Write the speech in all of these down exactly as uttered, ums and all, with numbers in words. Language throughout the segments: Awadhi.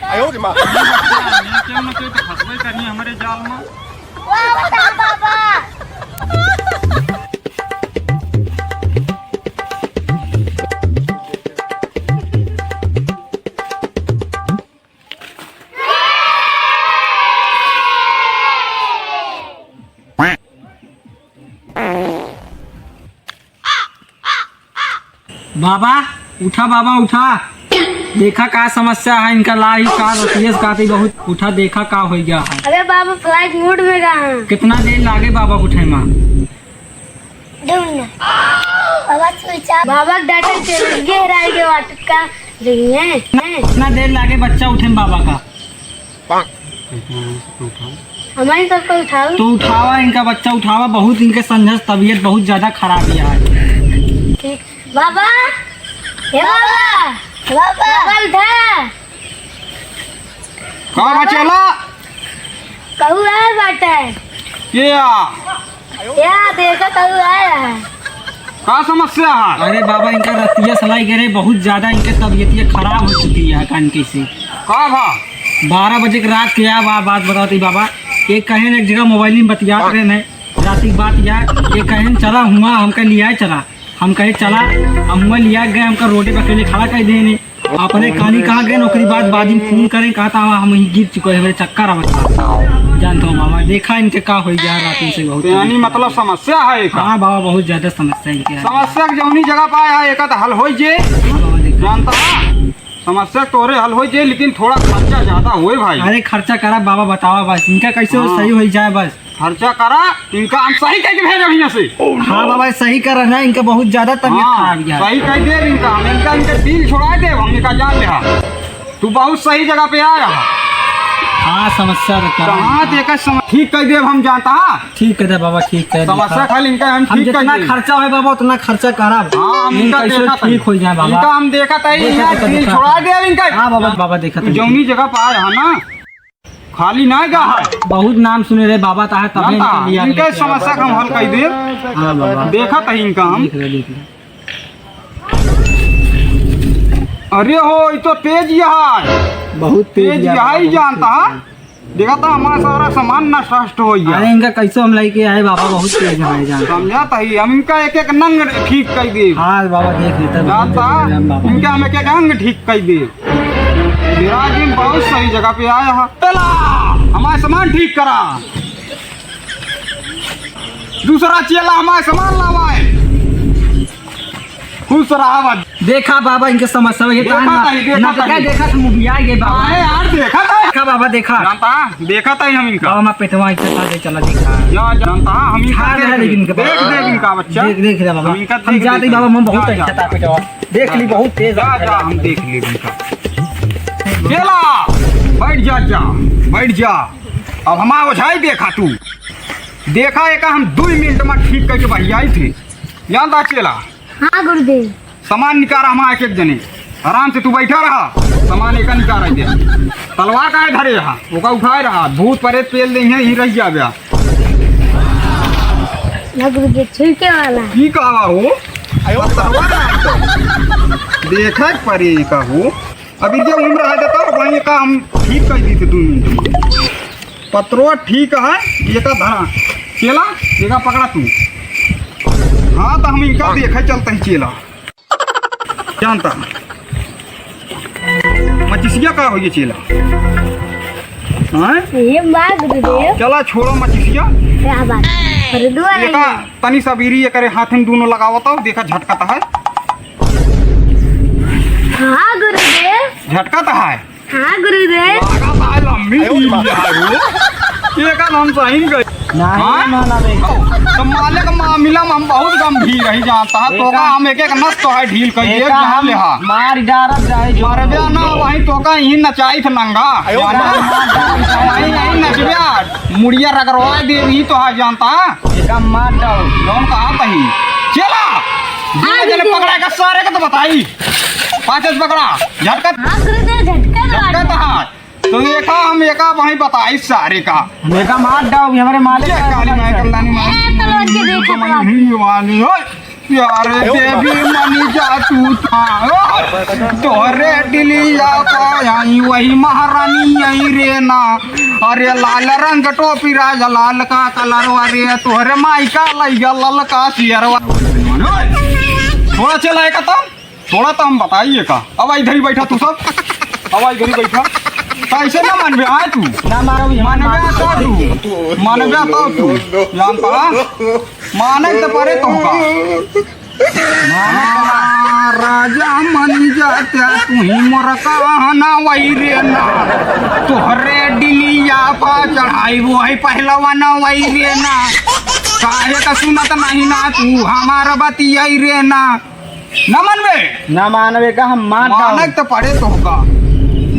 आयो रे माँ। केहू न केहू तो फंसबे करिए हमरे जाल में। वाह, बता बाबा। बाबा, उठा बाबा, उठा। देखा का समस्या है इनका, लाई का रतियस का ती बहुत। उठा, देखा का होइ गया है। अरे बाबा, flight mode में गा है। कितना देर लागे बाबा उठे मा? दो मिनट। बाबा, switch off। बाबा के data चल गए, हेराई के वाटत का जइए। कितना देर लागे बच्चा उठे में बाबा का? हमारी सबको उठाओ। तो उठावा, इनका बच्चा उठावा, बहुत इनके संझस तबीयत बहुत ज्यादा खराब है आज। ठीक। बाबा, हे बाबा, बाबा। बाबा उठा। का बा चेला? कहू आए बाटे। के आ? या देखा कहू आए है। का समस्या है? अरे बाबा, इनका रतिया सलाई करे, बहुत ज्यादा इनके तबीयतिया खराब हो चुकी है कान के से। का भा? बारह बजे के रात के आ बा, बात बतावत ही बाबा। एक कहेन एक जगह मोबाइल में बतियात रहे हैं, रात की बात या, एक कहेन चला हुआ, हमका लियाए चला। हम कहे चला, हम हुआ लिया गए, हमका रोडे पर अकेले खड़ा कर देने। अपने कानी कहाँ गए, ओकरी बाद, बाद में फोन करें, कहता हवा हम ही गिर चुके हैं, मेरे चक्कर आवत था। जानता हूँ बाबा, देखा इनके का हो गया रात में से बहुत यानी तकलीफ। मतलब समस्या है का? हाँ बाबा, बहुत ज्यादा समस्या इनके है। समस्या के जौनी जगह पाए है, एका तो हल हो जे। हाँ बाबा, देखा। जानता है? समस्या तोरे हल हो जे, लेकिन थोड़ा खर्चा ज्यादा होए भाई। अरे खर्चा करा बाबा, बतावा बस, इनका कैसे हो हाँ। सही हो जाए बस। खर्चा करा, इनका हम सही कह के भेजब हियां से। हाँ बाबा, सही कर रहे हैं, इनका बहुत ज्यादा तबीयत हाँ, खराब है। सही कह देब इनका, हम इनका, इनका दिल छोड़ा देब, हम इनका जान ले। तू बहुत सही जगह पे आया है। हाँ, समस्या तो कर कहाँ देखा सम-, ठीक कह देब हम जानता है। ठीक कह दे बाबा, ठीक कह दे। समस्या खाली इनका हम हम ठीक कह जितना देब। खर्चा होए बाबा, उतना खर्चा करब। हाँ, हम इनका इनका कैसे देखा ठीक था। हो जाए बाबा। इनका हम देखा था, देखा इनका था, दिल देखा छोड़ा था। देब इनका। हाँ बाबा, बाबा देखा था। जौनी जगह पे आया है ना, खाली ना गा है। बहुत नाम सुने रहे बाबा, ताहे तबे जानता, इनका लिया इनके लेके समस्या का हम हल कर दे। हाँ बाबा। देखा था इनका हम। देख रहे, देख रहे। अरे हो, ये तो तेज ही है। बहुत तेज तेज ही है, ही बहुत जानता तेज है। है। देखा था हमारा सारा सामान नष्ट हो गया। अरे इनका कैसे हम लेके आए बाबा, बहुत तेज है जान। समझा था ही, हम इनका एक एक नंग ठीक कर दे। हाँ बाबा, देख लेते हैं, जानता बहुत तेज है बाबा। इनका हम एक एक अंग ठीक कर दे। विराट जी बहुत सही जगह पे आया है। चला, हमारा सामान ठीक करा। दूसरा चेला हमारा सामान लावाए। खुश रहा बा। देखा बाबा, इनके समस्या है, देखा तान ताई, देखा ना तो ताई। क्या देखा था, मुखिया ये बाबा। अरे यार, देखा था। देखा बाबा, देखा। जानता, देखा था हम इनका। बाबा, मैं पेटवा इनके साथ चला देखा। या जानता, हम इनका हाँ, देख, देख, देख, इनके देख, बाबा। देख इनका बच्चा। देख, देख रहे बाबा। हम इनका हम देख, जाते देख, बाबा, हम बहुत जा, अच्छा जा। था पेटवा। देख ली, बहुत तेज जा, है। जा, हम देख ली इनका। चेला, बैठ जा, जा, बैठ जा। अब हमारा ओझाई देखा तू। देखा, एका हम दो मिनट में ठीक करके बहियाई थे। जानता चेला? हाँ गुरुदेव। सामान निकारा हमारा एक एक जने। आराम से तू बैठा रहा, सामान एका निकारा दे। तलवार काहे धरे रहा? ओका उठाए रहा। भूत प्रेत पेल देइहैं, यहीं रह जाबे। ना गुरुदेव, छिलके वाला। ई का हो? तलवार काहे तो? देखे परे का हो? अभी जो उम्र है तो वहीं का हम ठीक कर दी थे दो मिनट में। पत्रो ठीक है, एका धरा। चेला, एका पकड़ा तू। हाँ, तो हम इनका देखे चलते ही चेला। जानता। मचिसिया का हो ये चेला? हाँ? ये मार दे दे। चला, छोड़ो मचिसिया। क्या बात? अरे, दुआ एका नहीं। तनी सबीरी एकरे हाथ में दोनों लगावत हो, देखा झटकत है। हाँ गुरुदेव। झटकत है। हाँ गुरुदेव। लागत है लम्बी अयो, दी है वो। ये का नाम सही गई। नहीं, हाँ? ना, ना, नहीं। तो मालिक मामला में हम बहुत गंभीर रही जानता है। तो एका का हम एक एक नस तो है ढील कर दिए एका जान हम ले हा। मार डारत जाए जो मरबे ना वही तो का ही नचाई थे नंगा। अयो, मार डारत जाए। नहीं, नहीं नचबे। मुड़िया रगड़वा दे रही तो है जानता है। एका मार डाओ। जौन कहा तही। चला। हाँ, जने दीदी। पकड़ा का सारे का तो बताई। पाँच पकड़ा। झटका। हाँ, गुरुदेव, झटका तो झटका मार। तो हाँ। तो एका हम एका वहीं बताई सारे का। हम एका मार डाओ, ये हमारे मालिक ये का काली माई है। कल्याणी माई। ए, तलवार के देखा तो। हम्म, वाली हो। अरे देवी मानी जा तू था, तोहरे डिलिया पाई वही महारानी आई रे ना। अरे लाल रंग टोपी राजा लाल का कलरवा रे, तोहरे माई का लैया ललका सियरवा। थोड़ा चला है का तब? थोड़ा तो हम बताइए का। अब इधर ही बैठा तू सब, अब इधर ही बैठा। कैसे ना मानबे आए तू? ना मानबे, मानबे तो तू, मानबे तो तू। जानता? माने तो पड़े तुमका। हाँ, राजा मन जात्या तू ही मोर कहना वही रे ना। तोहरे डिलिया पा चढ़ाई वो है पहलवाना वही रे ना। काहे का सुनत नहीं ना तू हमार बतियाई रे ना। न मनबे? न मानबे का हम मार डाल। मानक तो पड़े तोहका।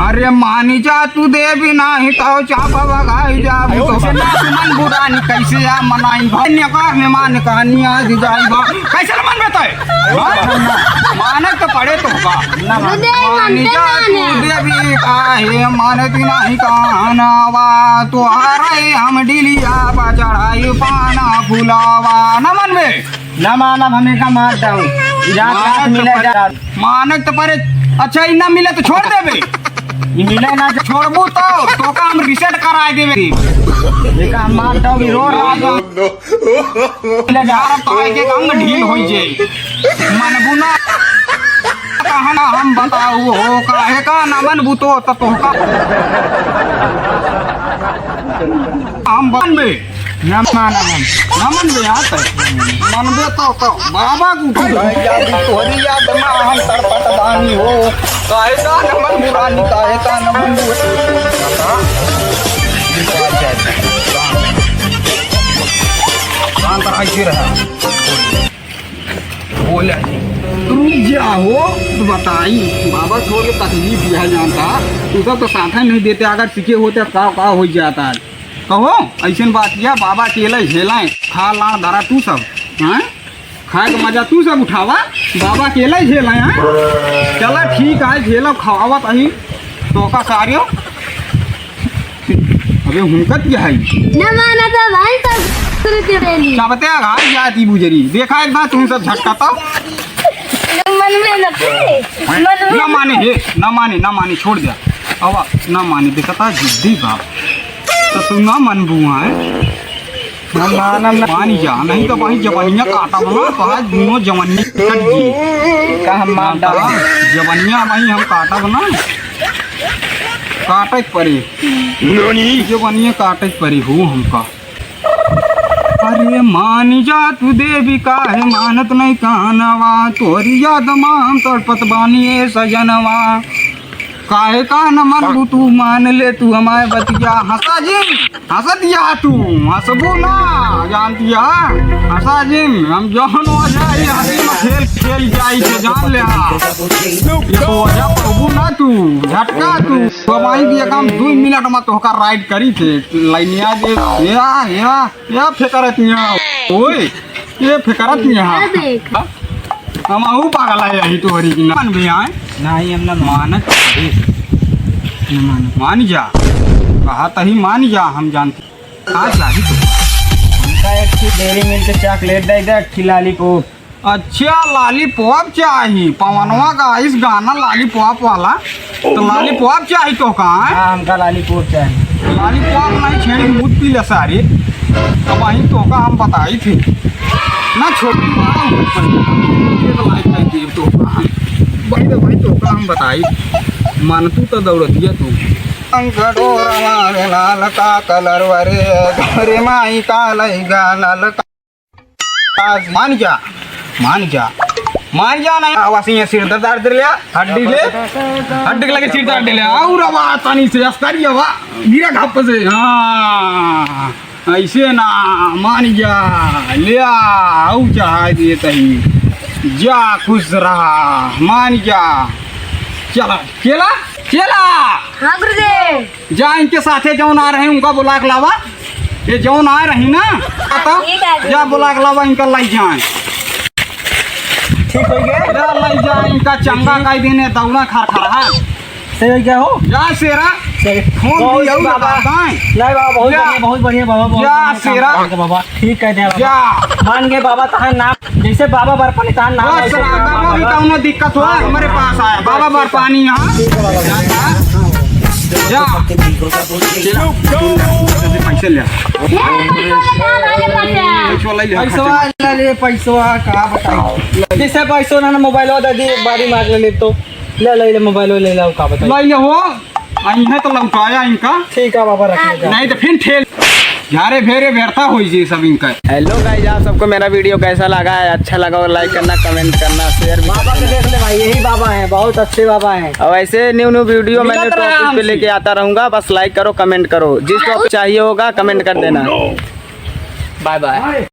अरे मानी जा तू देवी नाही तो चापा भगाई जाबू। तो से ना सुमन बुरानी कैसे आ मनाई भा? निकार ने मान कहानी आज जाई भा। कैसे न मनबे तय? हाँ? मानक तो पड़े तोहका। ना मान। मानी जा तू देवी काहे मानत नाही कहनावा। तोहरे हम डिलिया बा चढ़ाई पाना फुलावा। न मनबे? ना मानब, हमें का मार डाल। रात रात मानक तो मिले पड़े, जा। मानक तो पड़े। अच्छा, ई ना मिले तो छोड़ देबे। ई मिले ना, छोड़बू तो, तोका हम reset कराए देबे। देखा, हम मार डाल, ई रो रहा है। मिले जा। यार, तो आए के अंग ढील होई जे। मनबू ना, कहना हम बताऊ हो, काहे का ना मनबू तो, तो तोहका हम बनबे। ना मानब हम। ना मनबे यार तै। मनबे तो, तो बाबा को उठी। भाई यार, तोहरी याद में हम तड़पत बानी हो। काहे का न मनबू रानी, काहे का न मनबू? शांत रह के रहा। बोला जी। रुक जा हो, तो बताई। बाबा छोड़ के तकलीफ यह जानता। तू सब तो साथ नहीं देते, अगर सीखे होते का, का हो जाता। कहो, ऐसन बात किया, बाबा अकेले झेलाएं, खा लाड़ धरा तू सब, हाँ? खाए के मजा तू सब उठावा, बाबा अकेले झेलाएं, हाँ? चला ठीक है, झेलो, खवावत अही, तोका सारियो। अबे हुनकत क्या है? न माना तो भाई सब शुरू के बेली। चाबते आघात जाती बुजरी, देखा एक बार तुम सब झटका तो। मन में न थे, मन में ना माने हे, ना माने, ना माने, छोड़ दे। अब ना माने, देखता जिद्दी बाप। तो तू ना मनबू है? हम मानम ना। मान जा, नहीं तो वही जवनिया काटब ना, तो आज दोनों जवनिया कट गई। का हम मान डाल? जवनिया वही हम काटब ना, काटे के पड़ी। जवनिया काटे के पड़ी हो हमका। अरे मान जा तू देवी, काहे मानत नहीं कहनवा, तोरी याद मा हम तड़पत बानी ए सजनवा। काहे का न मनबू तू, मान ले तू हमारे बतिया। हंसा जिन, हंसत या तू, हंसबू ना, जानती है, हंसा जिन, हम जौन हो जाए, हंसी में खेल, खेल जाई के जान ले हा। ये तो वजह पड़बू ना तू, झटका तू। तो भाई की काम दो मिनट में तोहका राइड करी थे, लाइनिया जे, या, या। या फेकरत यहाँ। ओए, ये फेकरत यहाँ। अबे। हम आहू पागल है यही तो हरी की ना। मान भी आए। नहीं, हम ना मानक। न मान। मान जा। कहा तही मान जा, हम जानते। कहाँ चाही तो? हमका एक ठो डेयरी मिल्क चॉकलेट दे दे, एक ठो लॉलीपॉप। अच्छा, लॉलीपॉप चाही। पवनवा का इस गाना लॉलीपॉप वाला। तो लॉलीपॉप चाही तोहका, हैं? हाँ, हमका लॉलीपॉप चाही। लॉलीपॉप नहीं छेड़ी, मुँह पी ले सारे। अब वहीं तोहका हम बताई थे। ना छोटी मारा हूँ, ये तो लाइट लाइट दे तोहका। भाई तो भाई तोहका हम बताई। मन तू तो दौड़तिया तू। अंगड़ोर हमारे लाल का कलर वरे, तोरे माई का लइगा लाल का। मान जा, मान जा, मान जा नहीं। आवाज ये सिर दर्द दर्द ले, हड्डी ले, हड्डी के लगे सिर दर्द ले। और आवाज तनी से अस्तर ये आवाज गिरा घप से। हाँ, ऐसे ना, मान जा, ले आ, आऊ चाहे दे तही। जा, खुश रहा, मान जा। चला, चला, चला। हाँ गुरुदेव। जा इनके साथे जौन आ रहे हैं, उनका बुला के लावा। ये जौन आ रही ना, ठीक है। जा बुला के लावा, इनका लाई जाए। ठीक हो गया? जा लाई जाए, इनका चंगा काई देने दौड़ा खा खा रहा। सही क्या हो? जा शेरा। सही। फोन बहुत भी आऊ बाबा। बताए। नहीं बाबा, बहुत जा। बढ़िया, बहुत बढ़िया बाबा, बहुत जा बढ़िया काम शेरा। करके बाबा। ठीक कह दे बाबा। जा। मान गए बाबा, तहार नाम जैसे बाबा बर्फानी, तहार नाम बस ऐसे शेरा, बाबा बाबा। भी कौनो दिक्कत हो, हमारे पास आया। बाबा बर्फानी यहाँ। ठीक है बाबा। जा। जा। पैसे ले। पैसा ले, पैसा। पैसा ले, पैसा का बताई? जैसे पैसा ना, ना मोबाइल दे दी, एक बारी मार ले, ले तो। ले, ले, ले, मोबाइल ले लाओ, का बताई? ले, ले हो, आई है तो लौटाया इनका। ठीक है बाबा, रख ले, जा। नहीं तो फिर ठेल, झारे भेरे व्यर्था होई जी सब इनका। Hello guys, आप सबको मेरा वीडियो कैसा लगा है? अच्छा लगा हो like करना, comment करना, share भी बाबा कर को देना। देख ले भाई, यही बाबा हैं, बहुत अच्छे बाबा हैं। और ऐसे न्यू न्यू वीडियो मैं मिलत न्यू रहा टॉपिक पे हमसे। लेके आता रहूंगा, बस like करो, comment करो, जिस टॉपिक चाहिए होगा comment कर देना। Bye bye.